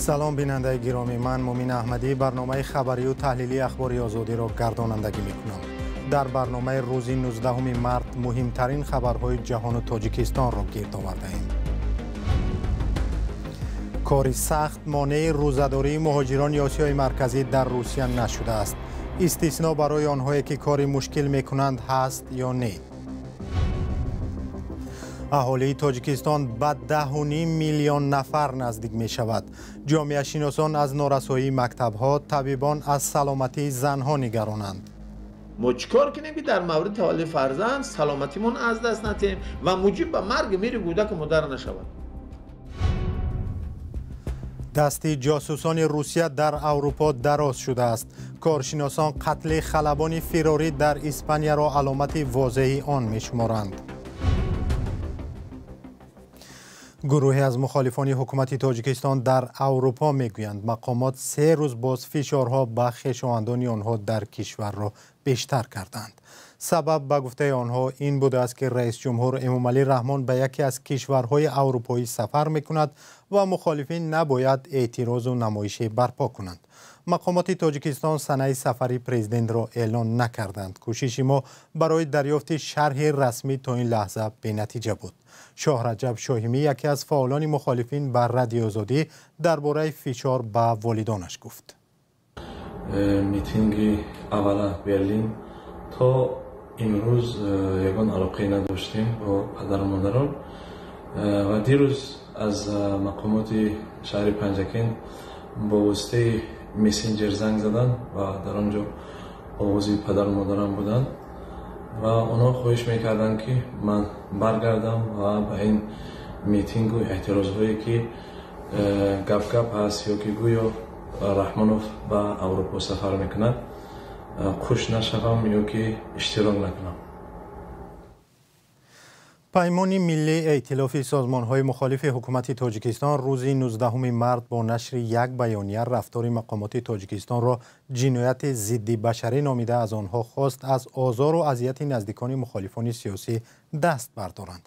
Салом бинандаи гиромӣ, ман Мумин Аҳмадӣ барномаи хабарию таҳлилии Ахбори Озодиро гардонандагӣ мекунам. Дар барномаи рӯзи 19 март муҳимтарин хабарҳои ҷаҳону Тоҷикистонро гирд овардаем. Кори сахт монеи рӯзадории муҳоҷирони Осиёи Марказӣ дар Русия нашудааст. Истисно барои онҳое ки кори мушкил мекунанд ҳаст ё не? Аҳолии Тоҷикистон ба 10.5 миллион нафар наздик мешавад. Ҷомеашиносон аз норасоии мактабҳо, табибон аз саломатии занҳо нигаронанд. Мо чӣ кор кунем, ки дар мавриди таваллуди фарзанд саломатимон аз даст натиҳем ва муҷиб ба марги мири кӯдаку модар нашавад? Дасти ҷосусони Русия дар Аврупо дароз шудааст. Коршиносон қатли халабони фирорӣ дар Испанияро аломати возеҳи он мешуморанд. Гурӯҳе аз мухолифони ҳукумати Тоҷикистон дар Аврупо мегӯянд, мақомот 3 рӯз боз фишорҳо ба хешовандони онҳо дар кишварро бештар карданд. Сабаб ба гуфтаи онҳо ин будааст, ки раисҷумҳур Эмомалӣ Раҳмон ба яке аз кишварҳои аврупоӣ сафар мекунад ва мухолифин набояд эътирозу намоише барпо кунанд. Мақомоти Тоҷикистон санаи сафари президентро эълон накарданд. Кӯшиши мо барои дарёфти шарҳи расмӣ то ин лаҳза бенатиҷа буд. Шоҳраҷаб Шоҳимӣ, яке аз фаъолони мухолифин, ба Радиои Озодӣ дар бораи фишор ба волидонаш гуфт. Митинги аввала Берлин то имрӯз ягон алоқае надоштем бо падару модарон ва дирӯз аз мақомоти шаҳри Панҷакент бо воситаи мессенҷер занг заданд ва дар он ҷо овози падару модарам буданд ва онҳо хоҳиш мекарданд, ки ман баргардам ва ба ин митингу эътирозҳое, ки гап-гап ҳаст ё ки гӯё Раҳмонов ба Аврупо сафар мекунад, хуш нашавам ё ки иштирок накунам. Паймони миллии эътилофи созмонҳои мухолифи ҳукумати Тоҷикистон рӯзи 19 март бо нашри як баёния рафтори мақомоти Тоҷикистонро ҷинояти зидди башарӣ номида, аз онҳо хост аз озору азияти наздикони мухолифони сиёсӣ даст бардоранд.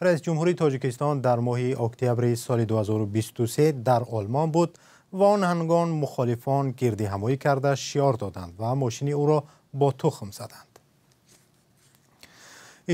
Раисҷумҳури Тоҷикистон дар моҳи октябри соли 2023 дар Олмон буд ва он ҳангом мухолифон гирдиҳамоӣ карда шиор доданд ва мошини ӯро бо тухм заданд.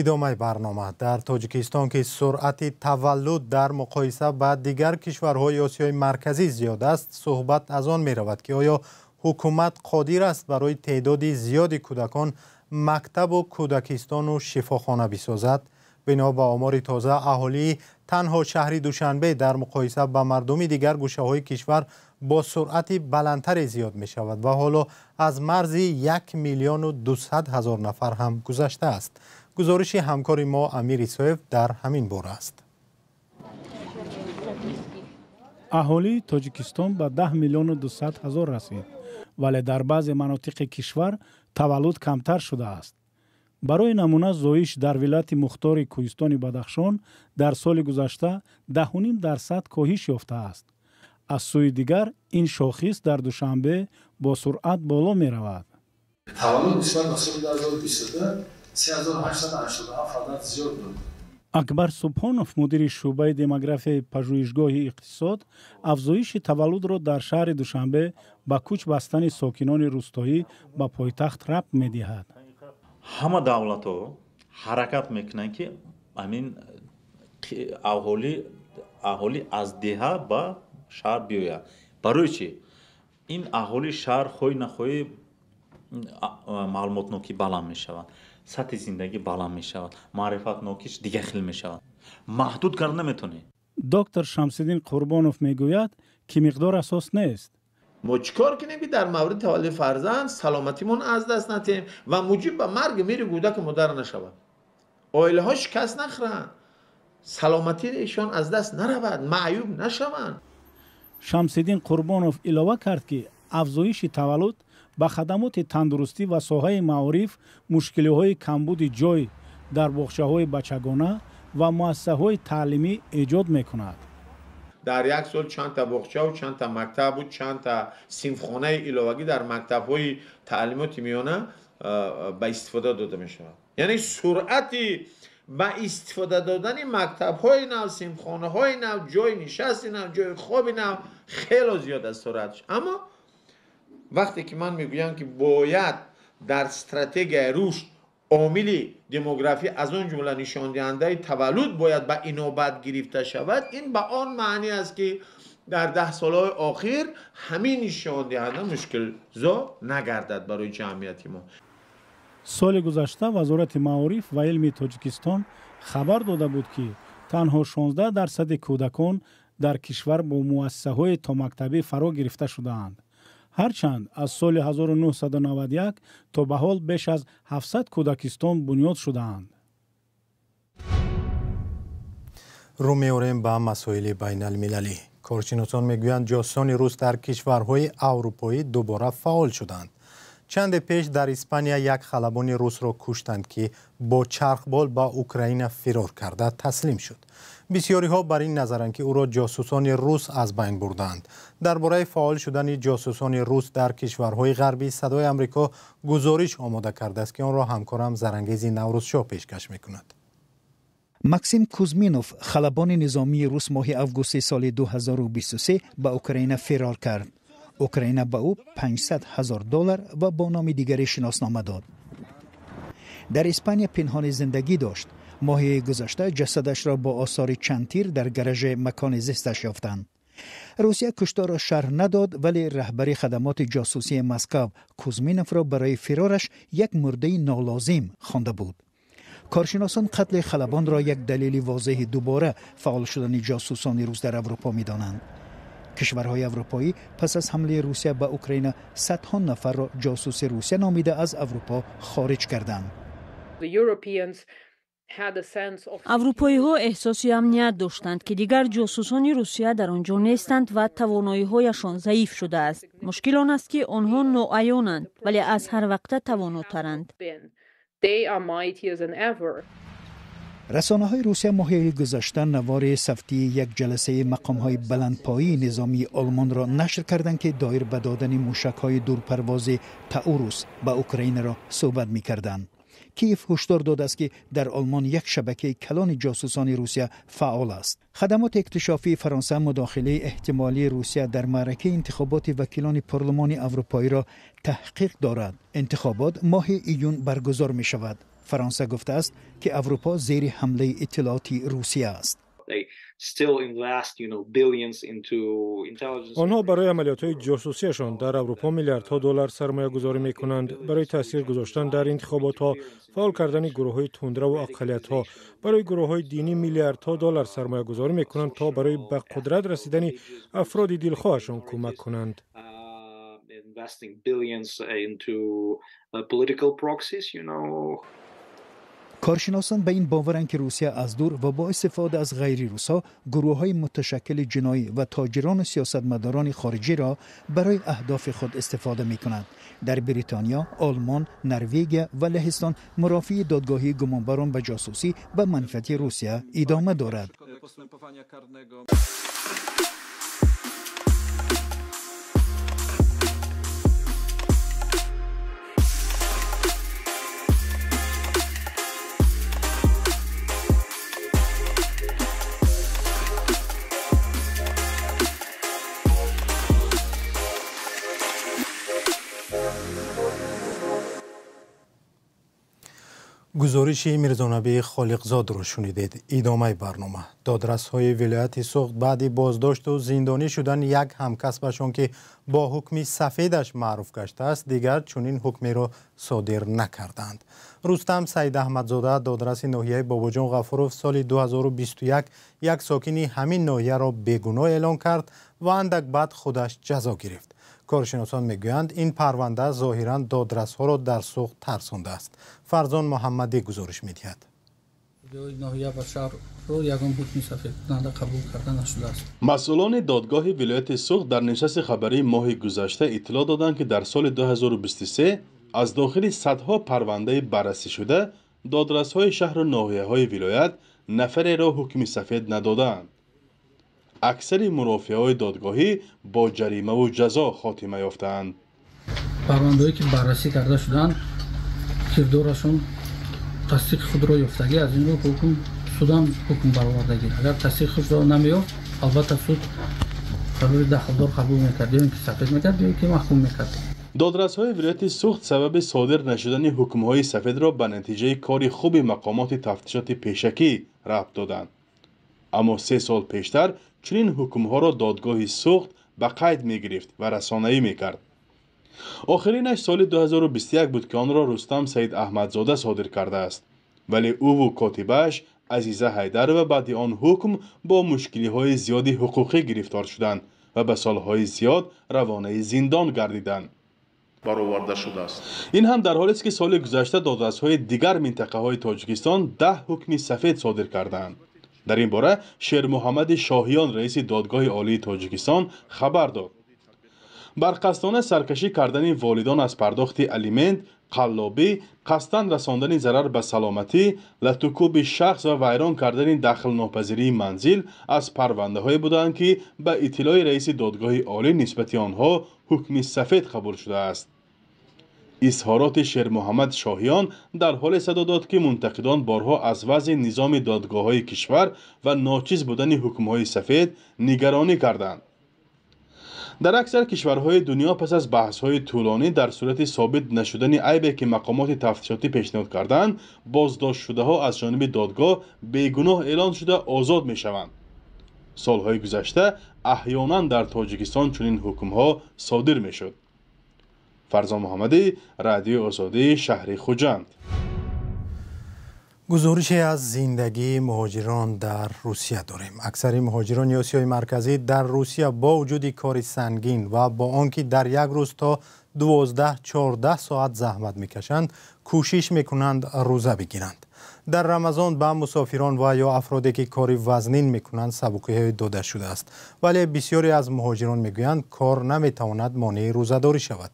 Идомаи барнома. Дар Тоҷикистон, ки суръати таваллуд дар муқоиса ба дигар кишварҳои Осиёи Марказӣ зиёд аст, суҳбат аз он меравад, ки оё ҳукумат қодир аст барои теъдоди зиёди кӯдакон мактабу кӯдакистону шифохона бисозад. Бино ба омори тоза, аҳолии танҳо шаҳри Душанбе дар муқоиса ба мардуми дигар гӯшаҳои кишвар бо суръати баландтаре зиёд мешавад ва ҳоло аз марзи 1 200 000 нафар ҳам гузаштааст. Гузориши ҳамкори мо Амир Исоев дар ҳамин бора аст. Аҳолии Тоҷикистон ба 10 200 000 расид, вале дар баъзе манотиқи кишвар таваллуд камтар шудааст. Барои намуна, зоиш дар вилояти мухтори Кӯҳистони Бадахшон дар соли гузашта 10.5% коҳиш ёфтааст. Аз сӯи дигар, ин шохис дар Душанбе бо суръат боло меравад. Таваллуд нисбат ба соли 2022 3887 адад зиёд буд. Акбар Субҳонов, мудири шӯъбаи демографияи пажӯҳишгоҳи иқтисод, афзоиши таваллудро дар шаҳри Душанбе ба кӯч бастани сокинони рӯстоӣ ба пойтахт рабт медиҳад. Ҳама давлатҳо ҳаракат мекунанд, ки ҳамин аҳолӣ аз деҳа ба шаҳр биёяд. Барои чӣ? Ин аҳолии шаҳр хоҳӣ нахоҳӣ маълумотнокӣ баланд мешавад, сатҳи зиндагӣ баланд мешавад, маърифатнокиш дигар хел мешавад. Маҳдуд карда наметавонӣ. Доктор Шамсиддин Қурбонов мегӯяд, ки миқдор асос нест. Мо чӣ кор кунем, ки дар мавриди таваллуди фарзанд саломатимон аз даст натиҳем ва муҷиб ба марги мири кӯдаку модар нашавад? Оилаҳо шикаст нахӯранд, саломатиашон аз даст наравад, маъюб нашаванд. Шамсиддин Қурбонов илова кард, ки афзоиши таваллуд ба хадамоти тандурустӣ ва соҳаи маориф мушкилиҳои камбуди ҷой дар боғчаҳои бачагона ва муассисаҳои таълимӣ эҷод мекунад. Дар як сол чандта боғчаву чандта мактабу чандта синфхонаи иловагӣ дар мактабҳои таълимоти миёна ба истифода дода мешавад. Яъне суръати Ба истифода додани мактабҳои нав, синфхонаҳои нав, ҷойи нишасти нав, ҷойи хоби нав хело зиёд аст суръатш. Аммо вақте ки ман мегӯям, ки бояд дар стратегияи рушд омили демографӣ, аз он ҷумла нишондиҳандаи таваллуд, бояд ба инобат гирифта шавад, ин ба он маънӣ аст, ки дар 10 солҳои охир ҳамин нишондиҳанда мушкилзо нагардад барои ҷамъияти мо. Соли гузашта Вазорати маориф ва илми Тоҷикистон хабар дода буд, ки танҳо 16% кӯдакон дар кишвар бо муассисаҳои томактабӣ фаро гирифта шудаанд. Ҳарчанд аз соли 1991 то ба ҳол беш аз 700 кӯдакистон бунёд шудаанд. Рӯ меорем ба масоили байналмилалӣ. Коршиносон мегӯянд, ҷосусони рус дар кишварҳои аврупоӣ дубора фаъол шуданд. Чанде пеш дар Испания як халабони русро куштанд, ки бо чархбол ба Украина фирор карда таслим шуд. Бисёриҳо бар ин назаранд, ки ӯро ҷосусони рус аз байн бурданд. Дар бораи фаъол шудани ҷосусони рус дар кишварҳои ғарбӣ Садои Амрико гузориш омода кардааст, ки онро ҳамкорам Зарангези Наврӯзшоҳ пешкаш мекунад. Максим Кузминов, халабони низомии рус, моҳи августи соли 2023 ба Украина фирор кард. Украина ба ӯ 500 ҳазор доллар ва бо номи дигаре шиноснома дод. Дар Испания пинҳони зиндагӣ дошт. Моҳи гузашта ҷасадашро бо осори чанд тир дар гаражи макони зисташ ёфтанд. Русия кушторро шарҳ надод, вале раҳбари хадамоти ҷосусии Москав Кузминовро барои фирораш як мурдаи нолозим хонда буд. Коршиносон қатли халабонро як далели возеҳи дубора фаъол шудани ҷосусони рус дар Аврупо медонанд. Кишварҳои аврупоӣ пас аз ҳамлаи Русия ба Украина садҳо нафарро ҷосуси Русия номида аз Аврупо хориҷ карданд. Аврупоиҳо эҳсоси амният доштанд, ки дигар ҷосусони Русия дар он ҷо нестанд ва тавоноиҳояшон заиф шудааст. Мушкил он аст, ки онҳо ноаёнанд, вале аз ҳар вақта тавонотаранд. Расонаҳои Русия моҳи гузашта навори савтии як ҷаласаи мақомҳои баландпоии низомии Олмонро нашр карданд, ки доир ба додани мушакҳои дурпарвози Таурус ба Украинаро суҳбат мекарданд. Киев ҳушдор додааст, ки дар Олмон як шабакаи калони ҷосусони Русия фаъол аст. Хадамоти иктишофии Фаронса мудохилаи эҳтимолии Русия дар маъракаи интихоботи вакилони Парлумони Аврупоиро таҳқиқ дорад. Интихобот моҳи июн баргузор мешавад. Фаронса гуфтааст, ки Аврупо зери ҳамлаи иттилоотии Русия аст. Онҳо барои амалиётҳои ҷосусиашон дар Аврупо миллиардҳо доллар сармоягузорӣ мекунанд, барои таъсир гузоштан дар интихоботҳо, фаъол кардани гурӯҳҳои тундраву ақаллиятҳо, барои гурӯҳҳои динӣ миллиардҳо доллар сармоягузорӣ мекунанд, то барои ба қудрат расидани афроди дилхоҳашон кӯмак кунанд. Коршиносон ба ин боваранд, ки Русия аз дур ва бо истифода аз ғайри русҳо гурӯҳҳои муташаккили ҷиноӣ ва тоҷирону сиёсатмадорони хориҷиро барои аҳдофи худ истифода мекунад. Дар Бритониё, Олмон, Норвегия ва Лаҳистон мурофиаи додгоҳии гумонбарон ба ҷосусӣ ба манфиати Русия идома дорад. Гузориши Мирзонаби Холиқзодро шунидед. Идомаи барнома. Додрасҳои вилояти Суғд баъди боздошту зиндонӣ шудани як ҳамкасбашон, ки бо ҳукми сафедаш маъруф гаштааст, дигар чунин ҳукмеро содир накарданд. Рустам Саидаҳмадзода, додраси ноҳияи Бобоҷон Ғафуров, соли 2021 як сокини ҳамин ноҳияро бегуноҳ эълон кард ва андак баъд худаш ҷазо гирифт. Коршиносон мегӯянд, ин парванда зоҳиран додрасҳоро дар Суғд тарсондааст. Фарзон Муҳаммадӣ гузориш медиҳад. Масъулони додгоҳи вилояти Суғд дар нишасти хабарии моҳи гузашта иттилоъ доданд, ки дар соли 2023 аз дохили садҳо парвандаи баррасӣшуда додрасҳои шаҳру ноҳияҳои вилоят нафареро ҳукми сафед надодаанд. Аксари мурофиаҳои додгоҳӣ бо ҷаримаву ҷазо хотима ёфтаанд. Парвандаҳое ки баррасӣ карда шуданд, кирдорашон Тасдиқи худро ёфтагӣ, аз ин рӯ ҳукм судам ҳукм баровардагӣ. Агар тасдиқи худро намеёфт, албатта суд қарори дахлдор қабул мекард, ё ин ки сафед мекард, ё ин ки маҳкум мекард. Додрасҳои вилояти Суғд сабаби содир нашудани ҳукмҳои сафедро ба натиҷаи кори хуби мақомоти тафтишоти пешакӣ рабт доданд. Аммо 3 сол пештар чунин ҳукмҳоро додгоҳи Суғд ба қайд мегирифт ва расонаӣ мекард. Охиринаш соли 2021 буд, ки онро Рустам Саид Аҳмадзода содир кардааст. Вале ӯву котибааш Азиза Ҳайдарова баъди он ҳукм бо мушкилиҳои зиёди ҳуқуқӣ гирифтор шуданд ва ба солҳои зиёд равонаи зиндон гардиданд. Бароварда шудааст. Ин ҳам дар ҳолест, ки соли гузашта додрасҳои дигар минтақаҳои Тоҷикистон 10 ҳукми сафед содир карданд. Дар ин бора Шермуҳаммади Шоҳиён, раиси додгоҳи олии Тоҷикистон, хабар дод. Барқасдона саркашӣ кардани волидон аз пардохти алимент, қаллобӣ, қасдан расондани зарар ба саломатӣ, латукӯби шахс ва вайрон кардани дахлнопазирии манзил аз парвандаҳое буданд, ки ба иттилои раиси додгоҳи олӣ нисбати онҳо ҳукми сафед қабул шудааст. Изҳороти Шермуҳаммад Шоҳиён дар ҳоле садо дод, ки мунтақидон борҳо аз вазъи низоми додгоҳҳои кишвар ва ночиз будани ҳукмҳои сафед нигаронӣ карданд. Дар аксар кишварҳои дунё пас аз баҳсҳои тӯлонӣ дар сурати собит нашудани айбе, ки мақомоти тафтишотӣ пешниҳод карданд, боздоштшудаҳо аз ҷониби додгоҳ бегуноҳ эълон шуда озод мешаванд. Солҳои гузашта аҳёнан дар Тоҷикистон чунин ҳукмҳо содир мешуд. Фарзон Муҳаммадӣ, Радиои Озодӣ, шаҳри Хуҷанд. Гузорише аз зиндагии муҳоҷирон дар Русия дорем. Аксари муҳоҷирони Осиёи Марказӣ дар Русия бо вуҷуди кори сангин ва бо он ки дар як рӯз то 12-14 соат заҳмат мекашанд, кӯшиш мекунанд рӯза бигиранд. Дар Рамазон ба мусофирон ва ё афроде ки кори вазнин мекунанд сабукиҳое дода шудааст. Вале бисёре аз муҳоҷирон мегӯянд, кор наметавонад монеи рӯзадорӣ шавад.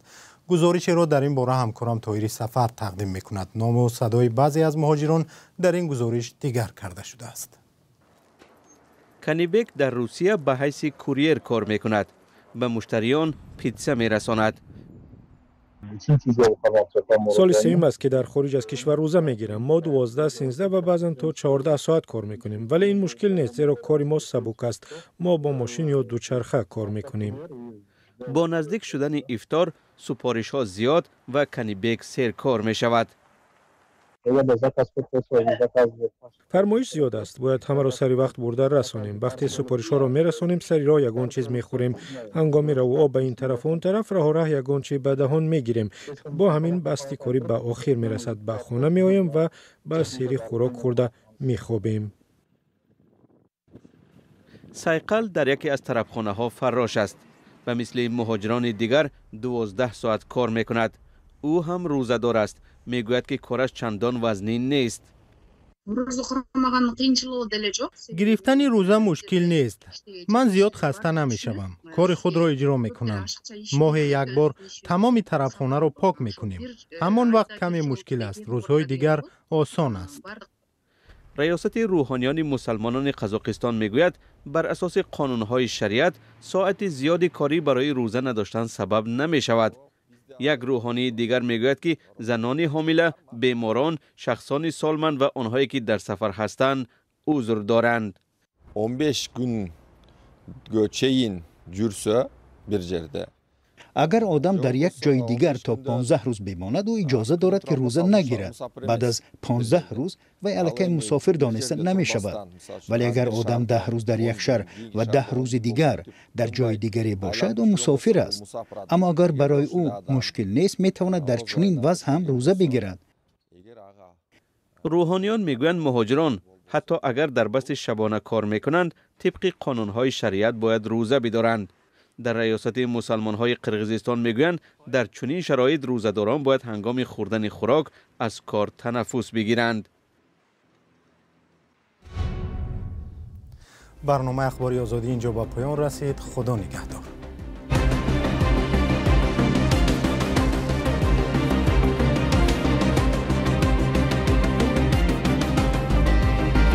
Гузоришеро дар ин бора ҳамкорам Тоҳири Сафар тақдим мекунад. Ному садои баъзе аз муҳоҷирон дар ин гузориш дигар карда шудааст. Канибек дар Русия ба ҳайси курьер кор мекунад. Ба муштариён питса мерасонад. Соли сеюм аст, ки дар хориҷ аз кишвар рӯза мегирам. Мо 12, 13 ва баъзан то 14 соат кор мекунем. Вале ин мушкил нест, зеро кори мо сабук аст. Мо бо мошин ё дучарха кор мекунем. Бо наздик шудани ифтор супоришҳо зиёд ва Канибек серкор мешавад. Фармоиш зиёд аст, бояд ҳамаро сари вақт бурда расонем. Вақте супоришҳоро мерасонем, сари роҳ ягон чиз мехӯрем. Ҳангоми равуо ба ин тарафу он тараф раҳораҳ ягон чи ба даҳон мегирем. Бо ҳамин басти корӣ ба охир мерасад. Ба хона меоем ва ба сери хӯрок хӯрда мехобем. Сайқал дар яке аз тарабхонаҳо фаррош аст. Ба мисли муҳоҷирони дигар 12 соат кор мекунад. Ӯ ҳам рӯзадор аст. Мегӯяд, ки кораш чандон вазнин нест. Гирифтани рӯза мушкил нест. Ман зиёд хаста намешавам. Кори худро иҷро мекунам. Моҳе як бор тамоми тарабхонаро пок мекунем. Ҳамон вақт каме мушкил аст. Рӯзҳои дигар осон аст. Раёсати рӯҳониёни мусалмонони Қазоқистон мегӯяд, бар асоси қонунҳои шариат соати зиёди корӣ барои рӯза надоштан сабаб намешавад. Як рӯҳонии дигар мегӯяд, ки занони ҳомила, беморон, шахсони солманд ва онҳое ки дар сафар ҳастанд узр доранд. 15 күнгө чейин жүрсө бир жерде, Агар одам дар як ҷои дигар то 15 рӯз бимонад, ӯ иҷоза дорад, ки рӯза нагирад. Баъд аз 15 рӯз вай аллакай мусофир дониста намешавад. Вале агар одам 10 рӯз дар як шаҳр ва 10 рӯзи дигар дар ҷои дигаре бошад, ӯ мусофир аст. Аммо агар барои ӯ мушкил нест, метавонад дар чунин вазъ ҳам рӯза бигирад. Рӯҳониён мегӯянд, муҳоҷирон ҳатто агар дар басти шабона кор мекунанд, тибқи қонунҳои шариат бояд рӯза бидоранд. Дар раёсати мусалмонҳои Қирғизистон мегӯянд, дар чунин шароит рӯзадорон бояд ҳангоми хӯрдани хӯрок аз кор танаффус бигиранд. Барномаи Ахбори Озодӣ инҷо ба поён расид. Худо нигаҳдор.